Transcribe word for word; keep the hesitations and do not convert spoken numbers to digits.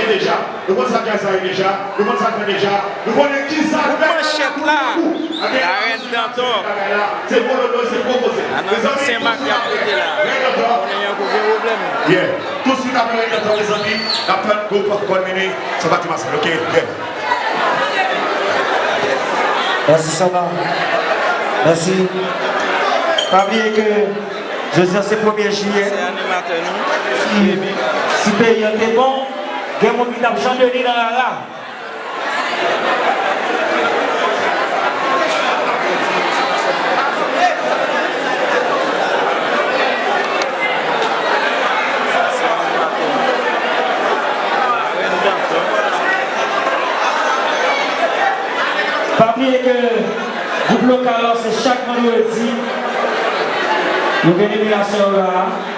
Deja, nou konn sa djaz la ye deja, nou konn sa l fè deja, nou konnen ki sa l fè. Gwoup Manchèt la, Larèn Dantò. Se Bololo, se Pwopoze. Ann ann Sen Mak y ap moute la. Konnen yon gwo pwoblèm. Yeah. Touswit apre Larèn Dantò, mezanmi, n ap tann gwoup Kòn Minwi, Sanpati Masèl, oke? Yeah. Mèsi, Samba. Mèsi. Pa bliye ke jodi a se premye jiyè. Se animatè nou. Si, si peyi an te bon, gen moun ki t ap Jan Deni nan rara. Pa bliye ke gwoup lokal la, se chak vandredi, nou gen delegasyon yo la.